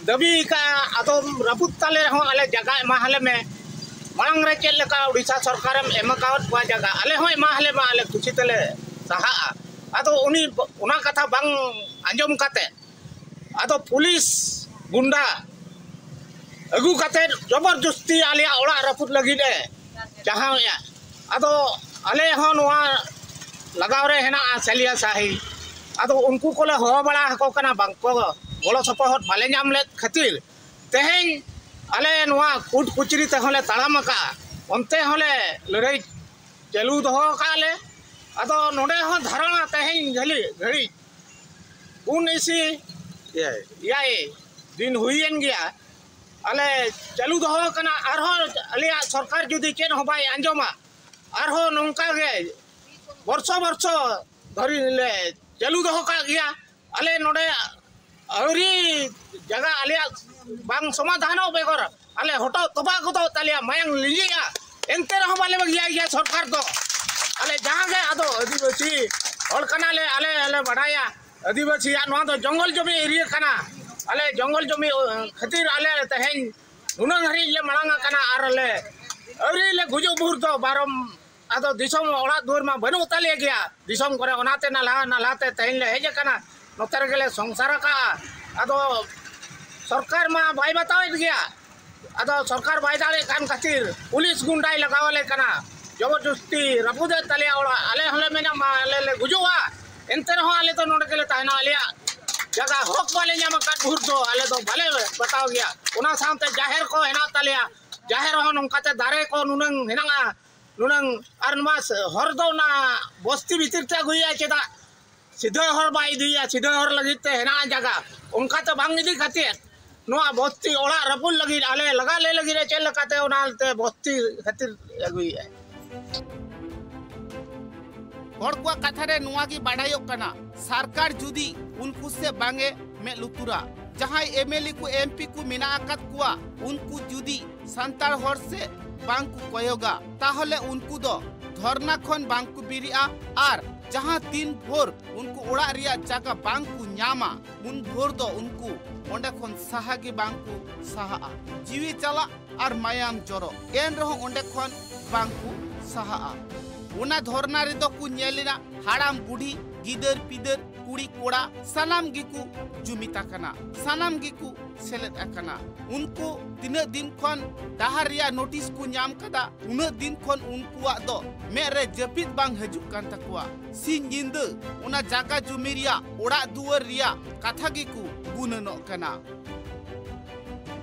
ᱫᱟᱹᱵᱤ ᱟᱠᱟᱫᱼᱟ, ᱟᱫᱚ ᱨᱟᱹᱯᱩᱫ ᱛᱟᱞᱮ ᱨᱮᱦᱚᱸ ᱟᱞᱮ ᱡᱟᱭᱜᱟ ᱮᱢᱟ ᱦᱟᱞᱮ ᱢᱮ᱾ ᱢᱟᱲᱟᱝ ᱨᱮ ᱪᱮᱫ ᱞᱮᱠᱟ ᱩᱰᱤᱥᱟ ᱥᱚᱨᱠᱟᱨᱮᱢ ᱮᱢ ᱟᱠᱟᱣᱟᱫ ᱠᱚᱣᱟ ᱡᱟᱭᱜᱟ, ᱟᱞᱮ ᱦᱚᱸ ᱮᱢᱟ ᱦᱟᱞᱮ ᱢᱟ, ᱟᱞᱮ ᱠᱩᱥᱤ ᱛᱮᱞᱮ ᱥᱟᱦᱟᱜᱼᱟ᱾ ᱟᱫᱚ ᱩᱱᱤ ᱚᱱᱟ ᱠᱟᱛᱷᱟ ᱵᱟᱝ ᱟᱸᱡᱚᱢ ᱠᱟᱛᱮ ᱟᱫᱚ ᱯᱩᱞᱤᱥ ᱜᱩᱱᱰᱟ ᱟᱹᱜᱩ ᱠᱟᱛᱮᱫ ᱡᱚᱵᱚᱨ ᱡᱚᱥᱛᱤ ᱟᱞᱮᱭᱟᱜ ᱚᱲᱟᱜ ᱨᱟᱹᱯᱩᱫ ᱞᱟᱹᱜᱤᱫ ᱮ ᱪᱟᱦᱟᱣᱮᱫᱼᱟ᱾ ᱟᱫᱚ ᱟᱞᱮ ᱦᱚᱸ ᱱᱚᱣᱟ ᱞᱟᱜᱟᱣ ᱨᱮ ᱦᱮᱱᱟᱜᱼᱟ ᱥᱟᱞᱤᱭᱟ ᱥᱟᱦᱤ᱾ ᱟᱫᱚ ᱩᱱᱠᱩ ᱠᱚᱞᱮ ᱦᱚᱦᱚ ᱵᱟᱲᱟ ᱟᱠᱚ ᱠᱟᱱᱟ, ᱵᱟᱝᱠᱚ ᱜᱚᱲᱚ ᱥᱚᱯᱚᱦᱚᱫ ᱵᱟᱞᱮ ᱧᱟᱢ ᱞᱮᱫ ᱠᱷᱟᱹᱛᱤᱨ ᱛᱮᱦᱮᱧ ᱟᱞᱮ ᱱᱚᱣᱟ ᱠᱳᱨᱴ ᱠᱚᱪᱟᱹᱨᱤ ᱛᱮᱦᱚᱸ ᱞᱮ ᱛᱟᱲᱟᱢ ᱟᱠᱟᱫᱼᱟ᱾ ᱚᱱᱛᱮ ᱦᱚᱸᱞᱮ ᱞᱟᱹᱲᱦᱟᱹᱭ ᱪᱟᱹᱞᱩ ᱫᱚᱦᱚ ᱟᱠᱟᱫᱼᱟ ᱞᱮ᱾ ᱟᱫᱚ ᱱᱚᱰᱮ ᱦᱚᱸ ᱫᱷᱟᱨᱚᱱᱟ ᱛᱮᱦᱮᱧ ᱜᱷᱟᱹᱞᱤ ᱜᱷᱟᱹᱲᱤᱡ ᱯᱩᱱ ᱤᱥᱤ ᱮᱭᱟᱭ ᱫᱤᱱ ᱦᱩᱭᱮᱱ ᱜᱮᱭᱟ᱾ ᱟᱞᱮ ᱪᱟᱹᱞᱩ ᱫᱚᱦᱚ ᱟᱠᱟᱱᱟ᱾ ᱟᱨᱦᱚᱸ ᱟᱞᱮᱭᱟᱜ ᱥᱚᱨᱠᱟᱨ ᱡᱩᱫᱤ ᱪᱮᱫ ᱦᱚᱸ ᱵᱟᱭ ᱟᱸᱡᱚᱢᱟ, ᱟᱨᱦᱚᱸ ᱱᱚᱝᱠᱟ ᱜᱮ ᱵᱚᱨᱥᱚ ᱵᱚᱨᱥᱚ ᱫᱷᱚᱨᱤ ᱞᱮ ᱪᱟᱹᱞᱩ ᱫᱚᱦᱚ ᱠᱟᱜ ᱜᱮᱭᱟ᱾ ᱟᱞᱮ ᱱᱚᱰᱮ ᱟᱹᱣᱨᱤ ᱡᱟᱭᱜᱟ ᱟᱞᱮᱭᱟᱜ ᱵᱟᱝ ᱥᱚᱢᱟᱫᱷᱟᱱᱚᱜ ᱵᱮᱜᱚᱨ ᱟᱞᱮ ᱦᱚᱴᱚᱜ ᱛᱚᱵᱟ ᱜᱚᱫᱚᱜ ᱛᱟᱞᱮᱭᱟ, ᱢᱟᱭᱟᱝ ᱞᱤᱸᱡᱤᱜᱼᱟ, ᱮᱱᱛᱮ ᱨᱮᱦᱚᱸ ᱵᱟᱞᱮ ᱵᱟᱹᱜᱤᱭᱟᱭ ᱜᱮᱭᱟ ᱥᱚᱨᱠᱟᱨ ᱫᱚ᱾ ᱟᱞᱮ ᱡᱟᱦᱟᱸ ᱜᱮ ᱟᱫᱚ ᱟᱹᱫᱤᱵᱟᱹᱥᱤ ᱦᱚᱲ ᱠᱟᱱᱟᱞᱮ, ᱟᱞᱮ ᱞᱮ ᱵᱟᱰᱟᱭᱟ ᱟᱹᱫᱤᱵᱟᱹᱥᱤᱭᱟᱜ ᱱᱚᱣᱟ ᱫᱚ ᱡᱚᱝᱜᱚᱞ ᱡᱚᱢᱤ ᱮᱨᱤᱭᱟ ᱠᱟᱱᱟ᱾ ᱟᱞᱮ ᱡᱚᱝᱜᱚᱞ ᱡᱚᱢᱤ ᱠᱷᱟᱹᱛᱤᱨ ᱟᱞᱮ ᱛᱮᱦᱮᱧ ᱱᱩᱱᱟᱹᱜ ᱦᱟᱹᱨᱤᱡ ᱞᱮ ᱢᱟᱲᱟᱝ ᱟᱠᱟᱱᱟ ᱟᱨ ᱞᱮ ᱟᱹᱣᱨᱤ ᱞᱮ ᱜᱩᱡᱩᱜ ᱵᱷᱳᱨ ᱫᱚ ᱵᱟᱨᱚᱢ ᱟᱫᱚ ᱫᱤᱥᱚᱢ ᱚᱲᱟᱜ ᱫᱩᱣᱟᱹᱨ ᱢᱟ ᱵᱟᱹᱱᱩᱜ ᱛᱟᱞᱮ ᱜᱮᱭᱟ ᱫᱤᱥᱚᱢ ᱠᱚᱨᱮ, ᱚᱱᱟᱛᱮ ᱱᱟᱞᱦᱟ ᱱᱟᱞᱦᱟ ᱛᱮ ᱛᱮᱦᱮᱧ ᱞᱮ ᱦᱮᱡ ᱟᱠᱟᱱᱟ, ᱱᱚᱛᱮ ᱨᱮᱜᱮ ᱞᱮ ᱥᱚᱝᱥᱟᱨ ᱟᱠᱟᱜᱼᱟ᱾ ᱟᱫᱚ ᱥᱚᱨᱠᱟᱨ ᱢᱟ ᱵᱟᱭ ᱵᱟᱛᱟᱣᱮᱫ ᱜᱮᱭᱟ᱾ ᱟᱫᱚ ᱥᱚᱨᱠᱟᱨ ᱵᱟᱭ ᱫᱟᱲᱮᱭᱟᱜ ᱠᱟᱱ ᱠᱷᱟᱹᱛᱤᱨ ᱯᱩᱞᱤᱥ ᱜᱩᱱᱰᱟᱭ ᱞᱟᱜᱟᱣ ᱟᱞᱮ ᱠᱟᱱᱟ, ᱡᱚᱵᱚᱨᱡᱚᱥᱛᱤ ᱨᱟᱹᱯᱩᱫᱮᱫ ᱛᱟᱞᱮᱭᱟ ᱚᱲᱟᱜ᱾ ᱟᱞᱮ ᱦᱚᱸᱞᱮ ᱢᱮᱱᱟ ᱢᱟ ᱟᱞᱮ ᱞᱮ ᱜᱩᱡᱩᱜᱼᱟ, ᱮᱱᱛᱮ ᱨᱮᱦᱚᱸ ᱟᱞᱮ ᱫᱚ ᱱᱚᱰᱮ ᱜᱮᱞᱮ ᱛᱟᱦᱮᱱᱟ᱾ ᱟᱞᱮᱭᱟᱜ ᱡᱟᱭᱜᱟ ᱦᱚᱠ ᱵᱟᱞᱮ ᱧᱟᱢ ᱟᱠᱟᱫ ᱵᱷᱳᱨ ᱫᱚ ᱟᱞᱮ ᱫᱚ ᱵᱟᱞᱮ ᱵᱟᱛᱟᱣ ᱜᱮᱭᱟ᱾ ᱚᱱᱟ ᱥᱟᱶᱛᱮ ᱡᱟᱦᱮᱨ ᱠᱚ ᱦᱮᱱᱟᱜ ᱛᱟᱞᱮᱭᱟ, ᱡᱟᱦᱮᱨ ᱦᱚᱸ ᱱᱚᱝᱠᱟᱛᱮ ᱫᱟᱨᱮ ᱠᱚ ᱱᱩᱱᱟᱹᱝ ᱦᱮᱱᱟᱜᱼᱟ, ᱱᱩᱱᱟᱹᱝ ᱟᱨ ᱱᱚᱣᱟ ᱦᱚᱨ ᱫᱚ ᱚᱱᱟ ᱵᱚᱥᱛᱤ ᱵᱷᱤᱛᱤᱨ ᱛᱮ ᱟᱹᱜᱩᱭᱮᱫᱼᱟ, ᱪᱮᱫᱟᱜ ᱥᱤᱫᱷᱟᱹ ᱦᱚᱨ ᱵᱟᱭ ᱤᱫᱤᱭᱮᱫᱼᱟ? ᱥᱤᱫᱷᱟᱹ ᱦᱚᱨ ᱞᱟᱹᱜᱤᱫ ᱛᱮ ᱦᱮᱱᱟᱜᱼᱟ ᱡᱟᱭᱜᱟ, ᱚᱱᱠᱟ ᱛᱮ ᱵᱟᱝ ᱤᱫᱤ ᱠᱷᱟᱹᱛᱤᱨ ᱱᱚᱣᱟ ᱵᱚᱥᱛᱤ ᱚᱲᱟᱜ ᱨᱟᱹᱯᱩᱫ ᱞᱟᱹᱜᱤᱫ, ᱟᱞᱮ ᱞᱟᱜᱟ ᱞᱮ ᱞᱟᱹᱜᱤᱫ ᱮ ᱪᱮᱫ ᱞᱮᱠᱟᱛᱮ ᱚᱱᱟᱛᱮ ᱵᱚᱥᱛᱤ ᱠᱷᱟᱹᱛᱤᱨ ᱟᱹᱜᱩᱭᱮᱫᱼᱟᱭ᱾ ᱦᱚᱲ ᱠᱚᱣᱟᱜ ᱠᱟᱛᱷᱟ ᱨᱮ ᱱᱚᱣᱟ ᱜᱮ ᱵᱟᱰᱟᱭᱚᱜ ᱠᱟᱱᱟ, ᱥᱚᱨᱠᱟᱨ ᱡᱩᱫᱤ ᱩᱱᱠᱩ ᱥᱮ ᱵᱟᱝ ᱮ ᱢᱮᱫ ᱞᱩᱛᱩᱨᱟ, ᱡᱟᱦᱟᱸᱭ ᱮᱢ ᱮᱞ ᱮ ᱠᱚ ᱮᱢ ᱯᱤ ᱠᱚ ᱢᱮᱱᱟᱜ ᱟᱠᱟᱫ ᱠᱚᱣᱟ, ᱩᱱᱠᱩ ᱡᱩᱫᱤ ᱥᱟᱱᱛᱟᱲ ᱦᱚᱲ ᱥᱮ ᱵᱟᱝ ᱠᱚ ᱠᱚᱭᱚᱜᱟ, ᱛᱟᱦᱚᱞᱮ ᱩᱱᱠᱩ ᱫᱚ ᱫᱷᱚᱨᱱᱟ ᱠᱷᱚᱱ ᱵᱟᱝ ᱠᱚ ᱵᱮᱨᱮᱜᱼᱟ᱾ ᱟᱨ ᱡᱟᱦᱟᱸ ᱛᱤᱱ ᱵᱷᱳᱨ ᱩᱱᱠᱩ ᱚᱲᱟᱜ ᱨᱮᱭᱟᱜ ᱡᱟᱭᱜᱟ ᱵᱟᱝ ᱠᱚ ᱧᱟᱢᱟ, ᱩᱱ ᱵᱷᱳᱨ ᱫᱚ ᱩᱱᱠᱩ ᱚᱸᱰᱮ ᱠᱷᱚᱱ ᱥᱟᱦᱟ ᱜᱮ ᱵᱟᱝ ᱠᱚ ᱥᱟᱦᱟᱜᱼᱟ᱾ ᱡᱤᱣᱤ ᱪᱟᱞᱟᱜ ᱟᱨ ᱢᱟᱭᱟᱢ ᱡᱚᱨᱚᱜ, ᱮᱱ ᱨᱮᱦᱚᱸ ᱚᱸᱰᱮ ᱠᱷᱚᱱ ᱵᱟᱝ ᱠᱚ ᱥᱟᱦᱟᱜᱼᱟ᱾ ᱚᱱᱟ ᱫᱷᱚᱨᱱᱟ ᱨᱮᱫᱚ ᱠᱚ ᱧᱮᱞ ᱮᱱᱟ ᱦᱟᱲᱟᱢ ᱵᱩᱰᱷᱤ, ᱜᱤᱫᱟᱹᱨ ᱯᱤᱫᱟᱹᱨ, ᱠᱩᱲᱤ ᱠᱚᱲᱟ ᱥᱟᱱᱟᱢ ᱜᱮᱠᱚ ᱡᱩᱢᱤᱫ ᱟᱠᱟᱱᱟ, ᱥᱟᱱᱟᱢ ᱜᱮᱠᱚ ᱥᱮᱞᱮᱫ ᱟᱠᱟᱱᱟ᱾ ᱩᱱᱠᱩ ᱛᱤᱱᱟᱹᱜ ᱫᱤᱱ ᱠᱷᱚᱱ ᱰᱟᱦᱟᱨ ᱨᱮᱭᱟᱜ ᱱᱳᱴᱤᱥ ᱠᱚ ᱧᱟᱢ ᱠᱟᱫᱟ, ᱩᱱᱟᱹᱜ ᱫᱤᱱ ᱠᱷᱚᱱ ᱩᱱᱠᱩᱣᱟᱜ ᱫᱚ ᱢᱮᱫ ᱨᱮ ᱡᱟᱹᱯᱤᱫ ᱵᱟᱝ ᱦᱤᱡᱩᱜ ᱠᱟᱱ ᱛᱟᱠᱚᱣᱟ᱾ ᱥᱤᱧ ᱧᱤᱫᱟᱹ ᱚᱱᱟ ᱡᱟᱜᱟ ᱡᱩᱢᱤ ᱨᱮᱭᱟᱜ, ᱚᱲᱟᱜ ᱫᱩᱣᱟᱹᱨ ᱨᱮᱭᱟᱜ ᱠᱟᱛᱷᱟ ᱜᱮᱠᱚ ᱜᱩᱱᱟᱹᱱᱚᱜ ᱠᱟᱱᱟ᱾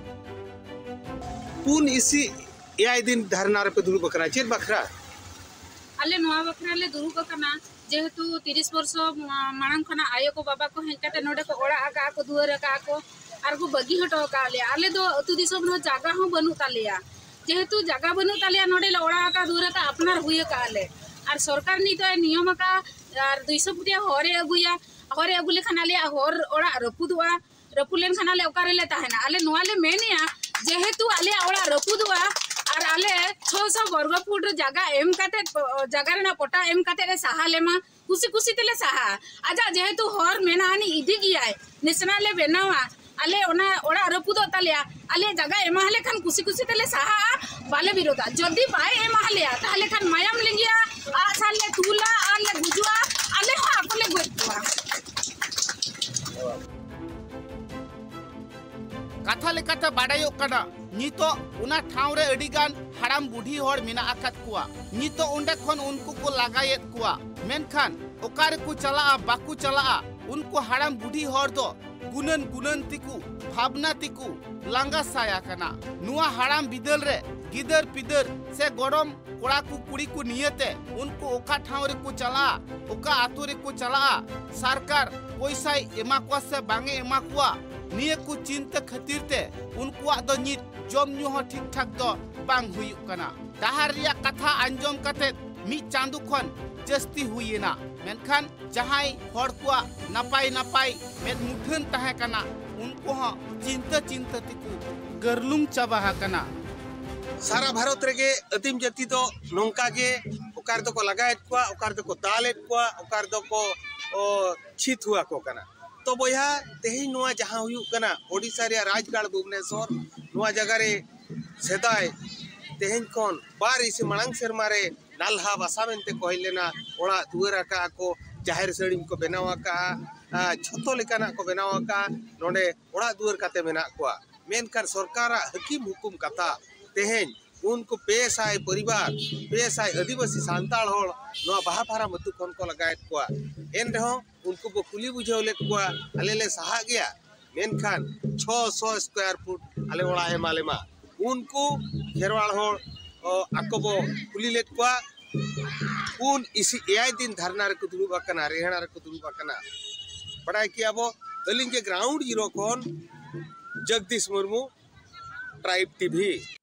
ᱯᱩᱱ ᱤᱥᱤ ᱮᱭᱟᱭ ᱫᱤᱱ ᱫᱷᱟᱨᱱᱟ ᱨᱮᱯᱮ ᱫᱩᱲᱩᱵ ᱟᱠᱟᱱᱟ, ᱪᱮᱫ ᱵᱟᱠᱷᱨᱟ? ᱟᱞᱮ ᱱᱚᱣᱟ ᱵᱟᱠᱷᱨᱟ ᱞᱮ ᱫᱩᱲᱩᱵ ᱟᱠᱟᱱᱟ, ᱡᱮᱦᱮᱛᱩ ᱛᱤᱨᱤᱥ ᱵᱚᱨᱥᱚ ᱢᱟ-, ᱢᱟᱲᱟᱝ ᱠᱷᱚᱱᱟᱜ ᱟᱭᱳ ᱠᱚ ᱵᱟᱵᱟ ᱠᱚ ᱦᱮᱡ ᱠᱟᱛᱮ ᱱᱚᱰᱮ ᱠᱚ ᱚᱲᱟᱜ ᱟᱠᱟᱫᱼᱟ ᱠᱚ, ᱫᱩᱣᱟᱹᱨ ᱟᱠᱟᱫᱼᱟ ᱠᱚ, ᱟᱨ ᱠᱚ ᱵᱟᱹᱜᱤ ᱦᱚᱴᱚ ᱟᱠᱟᱫ ᱞᱮᱭᱟ᱾ ᱟᱞᱮ ᱫᱚ ᱟᱹᱛᱩ ᱫᱤᱥᱚᱢ ᱨᱮᱦᱚᱸ ᱡᱟᱭᱜᱟ ᱦᱚᱸ ᱵᱟᱹᱱᱩᱜ ᱛᱟᱞᱮᱭᱟ, ᱡᱮᱦᱮᱛᱩ ᱡᱟᱭᱜᱟ ᱵᱟᱹᱱᱩᱜ ᱛᱟᱞᱮᱭᱟ, ᱱᱚᱰᱮ ᱞᱮ ᱚᱲᱟᱜ ᱟᱠᱟᱫ, ᱫᱩᱣᱟᱹᱨ ᱟᱠᱟᱫ, ᱟᱯᱱᱟᱨ ᱦᱩᱭ ᱟᱠᱟᱫᱼᱟ ᱞᱮ᱾ ᱟᱨ ᱥᱚᱨᱠᱟᱨ ᱱᱤᱛ ᱫᱚᱭ ᱱᱤᱭᱚᱢ ᱟᱠᱟᱫᱼᱟ, ᱟᱨ ᱫᱩᱭᱥᱚ ᱯᱷᱩᱴᱤᱭᱟ ᱦᱚᱨᱮ ᱟᱹᱜᱩᱭᱟ, ᱦᱚᱨᱮ ᱟᱹᱜᱩ ᱞᱮᱠᱷᱟᱱ ᱟᱞᱮᱭᱟᱜ ᱦᱚᱨ ᱚᱲᱟᱜ ᱨᱟᱹᱯᱩᱫᱚᱜᱼᱟ᱾ ᱨᱟᱹᱯᱩᱫ ᱞᱮᱱᱠᱷᱟᱱ ᱟᱞᱮ ᱚᱠᱟ ᱨᱮᱞᱮ ᱛᱟᱦᱮᱱᱟ? ᱟᱞᱮ ᱱᱚᱣᱟ ᱞᱮ ᱢᱮᱱᱮᱜᱼᱟ, ᱡᱮᱦᱮᱛᱩ ᱟᱞᱮᱭᱟᱜ ᱚᱲᱟᱜ ᱨᱟᱹᱯᱩᱫᱚᱜᱼᱟ ᱟᱨ ᱟᱞᱮ ᱪᱷᱚᱥᱚ ᱵᱚᱨᱜᱚ ᱯᱷᱩᱴ ᱨᱮ ᱡᱟᱭᱜᱟ ᱮᱢ ᱠᱟᱛᱮ, ᱡᱟᱭᱜᱟ ᱨᱮᱱᱟᱜ ᱯᱚᱴᱟ ᱮᱢ ᱠᱟᱛᱮ ᱞᱮ ᱥᱟᱦᱟ ᱞᱮᱢᱟ, ᱠᱩᱥᱤ ᱠᱩᱥᱤ ᱛᱮᱞᱮ ᱥᱟᱦᱟᱜᱼᱟ᱾ ᱟᱡᱟᱜ ᱡᱮᱦᱮᱛᱩ ᱦᱚᱨ ᱢᱮᱱᱟᱜᱼᱟ, ᱩᱱᱤ ᱤᱫᱤ ᱜᱮᱭᱟᱭ, ᱱᱮᱥᱱᱟᱞ ᱞᱮ ᱵᱮᱱᱟᱣᱟ, ᱟᱞᱮ ᱚᱱᱟ ᱚᱲᱟᱜ ᱨᱟᱹᱯᱩᱫᱚᱜ ᱛᱟᱞᱮᱭᱟ, ᱟᱞᱮ ᱡᱟᱭᱜᱟ ᱮᱢᱟ ᱞᱮ ᱠᱷᱟᱱ ᱠᱩᱥᱤ ᱠᱩᱥᱤ ᱛᱮᱞᱮ ᱥᱟᱦᱟᱜᱼᱟ, ᱵᱟᱞᱮ ᱵᱤᱨᱳᱫᱟ᱾ ᱡᱩᱫᱤ ᱵᱟᱭ ᱮᱢᱟ ᱞᱮᱭᱟ, ᱛᱟᱦᱞᱮ ᱠᱷᱟᱱ ᱢᱟᱭᱟᱢ ᱞᱤᱸᱜᱤᱭᱟ, ᱟᱜ ᱥᱟᱨ ᱞᱮ ᱛᱩᱞᱟ ᱟᱨ ᱞᱮ ᱜᱩᱡᱩᱜᱼᱟ, ᱟᱞᱮ ᱦᱚᱸ ᱟᱠᱚ ᱞᱮ ᱜᱚᱡ ᱠᱚᱣᱟ᱾ ᱠᱟᱛᱷᱟ ᱞᱮᱠᱟᱛᱮ ᱵᱟᱰᱟᱭᱚᱜ ᱠᱟᱱᱟ, ᱱᱤᱛᱚᱜ ᱚᱱᱟ ᱴᱷᱟᱶ ᱨᱮ ᱟᱹᱰᱤ ᱜᱟᱱ ᱦᱟᱲᱟᱢ ᱵᱩᱰᱷᱤ ᱦᱚᱲ ᱢᱮᱱᱟᱜ ᱟᱠᱟᱫ ᱠᱚᱣᱟ᱾ ᱱᱤᱛᱚᱜ ᱚᱸᱰᱮ ᱠᱷᱚᱱ ᱩᱱᱠᱩ ᱠᱚ ᱞᱟᱜᱟᱭᱮᱫ ᱠᱚᱣᱟ, ᱢᱮᱱᱠᱷᱟᱱ ᱚᱠᱟ ᱨᱮᱠᱚ ᱪᱟᱞᱟᱜᱼᱟ, ᱵᱟᱠᱚ ᱪᱟᱞᱟᱜᱼᱟ, ᱩᱱᱠᱩ ᱦᱟᱲᱟᱢ ᱵᱩᱰᱷᱤ ᱦᱚᱲ ᱫᱚ ᱜᱩᱱᱟᱹᱱ ᱜᱩᱱᱟᱹᱱ ᱛᱮᱠᱚ, ᱵᱷᱟᱵᱽᱱᱟ ᱛᱮᱠᱚ ᱞᱟᱸᱜᱟ ᱥᱟᱭ ᱟᱠᱟᱱᱟ᱾ ᱱᱚᱣᱟ ᱦᱟᱲᱟᱢ ᱵᱤᱫᱟᱹᱞ ᱨᱮ ᱜᱤᱫᱟᱹᱨ ᱯᱤᱫᱟᱹᱨ ᱥᱮ ᱜᱚᱲᱚᱢ ᱠᱚᱲᱟ ᱠᱚ ᱠᱩᱲᱤ ᱠᱚ ᱱᱤᱭᱟᱹᱛᱮ ᱩᱱᱠᱩ ᱚᱠᱟ ᱴᱷᱟᱶ ᱨᱮᱠᱚ ᱪᱟᱞᱟᱜᱼᱟ, ᱚᱠᱟ ᱟᱛᱳ ᱨᱮᱠᱚ ᱪᱟᱞᱟᱜᱼᱟ, ᱥᱚᱨᱠᱟᱨ ᱯᱚᱭᱥᱟᱭ ᱮᱢᱟ ᱠᱚᱣᱟ ᱥᱮ ᱵᱟᱝ ᱮ ᱮᱢᱟ ᱠᱚᱣᱟ, ᱱᱤᱭᱟᱹ ᱠᱚ ᱪᱤᱱᱛᱟᱹ ᱠᱷᱟᱹᱛᱤᱨ ᱛᱮ ᱩᱱᱠᱩᱣᱟᱜ ᱫᱚ ᱱᱤᱛ ᱡᱚᱢ ᱧᱩ ᱦᱚᱸ ᱴᱷᱤᱠ ᱴᱷᱟᱠ ᱫᱚ ᱵᱟᱝ ᱦᱩᱭᱩᱜ ᱠᱟᱱᱟ᱾ ᱰᱟᱦᱟᱨ ᱨᱮᱭᱟᱜ ᱠᱟᱛᱷᱟ ᱟᱸᱡᱚᱢ ᱠᱟᱛᱮ ᱢᱤᱫ ᱪᱟᱸᱫᱚ ᱠᱷᱚᱱ ᱡᱟᱹᱥᱛᱤ ᱦᱩᱭᱮᱱᱟ, ᱢᱮᱱᱠᱷᱟᱱ ᱡᱟᱦᱟᱸᱭ ᱦᱚᱲ ᱠᱚᱣᱟᱜ ᱱᱟᱯᱟᱭ ᱱᱟᱯᱟᱭ ᱢᱮᱫ ᱢᱩᱴᱷᱟᱹᱱ ᱛᱟᱦᱮᱸ ᱠᱟᱱᱟ, ᱩᱱᱠᱩ ᱦᱚᱸ ᱪᱤᱱᱛᱟᱹ ᱪᱤᱱᱛᱟᱹ ᱛᱮᱠᱚ ᱜᱟᱹᱨᱞᱩᱝ ᱪᱟᱵᱟ ᱟᱠᱟᱱᱟ᱾ ᱥᱟᱨᱟ ᱵᱷᱟᱨᱚᱛ ᱨᱮᱜᱮ ᱟᱹᱫᱤᱢ ᱡᱟᱹᱛᱤ ᱫᱚ ᱱᱚᱝᱠᱟ ᱜᱮ ᱚᱠᱟ ᱨᱮᱫᱚ ᱠᱚ ᱞᱟᱜᱟᱭᱮᱫ ᱠᱚᱣᱟ, ᱚᱠᱟ ᱨᱮᱫᱚ ᱠᱚ ᱫᱟᱞᱮᱫ ᱠᱚᱣᱟ, ᱚᱠᱟ ᱨᱮᱫᱚ ᱠᱚ, ᱚ, ᱪᱷᱤᱛ ᱦᱩᱭ ᱟᱠᱚ ᱠᱟᱱᱟ᱾ ᱛᱚ ᱵᱚᱭᱦᱟ, ᱛᱮᱦᱮᱧ ᱱᱚᱣᱟ ᱡᱟᱦᱟᱸ ᱦᱩᱭᱩᱜ ᱠᱟᱱᱟ ᱳᱰᱤᱥᱟ ᱨᱮᱭᱟᱜ ᱨᱟᱡᱽᱜᱟᱲ ᱵᱷᱩᱵᱽᱱᱮᱥᱚᱨ, ᱱᱚᱣᱟ ᱡᱟᱭᱜᱟ ᱨᱮ ᱥᱮᱫᱟᱭ ᱛᱮᱦᱮᱧ ᱠᱷᱚᱱ ᱵᱟᱨ ᱤᱥᱤ ᱢᱟᱲᱟᱝ ᱥᱮᱨᱢᱟ ᱨᱮ ᱱᱟᱞᱦᱟ ᱵᱟᱥᱟ ᱢᱮᱱᱛᱮ ᱠᱚ ᱦᱮᱡ ᱞᱮᱱᱟ, ᱚᱲᱟᱜ ᱫᱩᱣᱟᱹᱨ ᱟᱠᱟᱫ ᱠᱚ, ᱡᱟᱦᱮᱨ ᱥᱟᱹᱲᱤᱢ ᱠᱚ ᱵᱮᱱᱟᱣ ᱟᱠᱟᱫᱼᱟ, ᱡᱷᱚᱛᱚ ᱞᱮᱠᱟᱱᱟᱜ ᱠᱚ ᱵᱮᱱᱟᱣ ᱟᱠᱟᱫᱼᱟ, ᱱᱚᱰᱮ ᱚᱲᱟᱜ ᱫᱩᱣᱟᱹᱨ ᱠᱟᱛᱮ ᱢᱮᱱᱟᱜ ᱠᱚᱣᱟ᱾ ᱢᱮᱱᱠᱷᱟᱱ ᱥᱚᱨᱠᱟᱨᱟᱜ ᱦᱟᱹᱠᱤᱢ ᱦᱩᱠᱩᱢ ᱠᱟᱛᱷᱟ ᱛᱮᱦᱮᱧ ᱩᱱᱠᱩ ᱯᱮ ᱥᱟᱭ ᱯᱚᱨᱤᱵᱟᱨ, ᱯᱮ ᱥᱟᱭ ᱟᱹᱫᱤᱵᱟᱹᱥᱤ ᱥᱟᱱᱛᱟᱲ ᱦᱚᱲ ᱱᱚᱣᱟ ᱵᱟᱦᱟ ᱯᱷᱟᱨᱟᱢ ᱟᱹᱛᱩ ᱠᱷᱚᱱ ᱠᱚ ᱞᱟᱜᱟᱭᱮᱫ ᱠᱚᱣᱟ᱾ ᱮᱱ ᱨᱮᱦᱚᱸ ᱩᱱᱠᱩ ᱵᱚ ᱠᱩᱞᱤ ᱵᱩᱡᱷᱟᱹᱣ ᱞᱮᱫ ᱠᱚᱣᱟ, ᱟᱞᱮ ᱞᱮ ᱥᱟᱦᱟᱜ ᱜᱮᱭᱟ, ᱢᱮᱱᱠᱷᱟᱱ ᱪᱷᱚ ᱥᱚ ᱥᱠᱚᱭᱟᱨ ᱯᱷᱩᱴ ᱟᱞᱮ ᱚᱲᱟᱜ ᱮᱢᱟ ᱞᱮ ᱢᱟ᱾ ᱩᱱᱠᱩ ᱠᱷᱮᱨᱣᱟᱲ ᱦᱚᱲ, ᱚ, ᱟᱠᱚ ᱵᱚ ᱠᱩᱞᱤ ᱞᱮᱫ ᱠᱚᱣᱟ, ᱯᱩᱱ ᱤᱥᱤ ᱮᱭᱟᱭ ᱫᱤᱱ ᱫᱷᱟᱨᱱᱟ ᱨᱮᱠᱚ ᱫᱩᱲᱩᱵ ᱟᱠᱟᱱᱟ, ᱨᱮᱦᱮᱲᱟ ᱨᱮᱠᱚ ᱫᱩᱲᱩᱵ ᱟᱠᱟᱱᱟ᱾ ᱵᱟᱰᱟᱭ ᱠᱮᱭᱟ ᱵᱚ, ᱟᱹᱞᱤᱧ ᱜᱮ ᱜᱨᱟᱣᱩᱱᱰ ᱡᱤᱨᱳ ᱠᱷᱚᱱ ᱡᱚᱜᱽᱫᱤᱥ ᱢᱩᱨᱢᱩ, ᱴᱨᱟᱭᱤᱵᱽ ᱴᱤᱵᱷᱤ᱾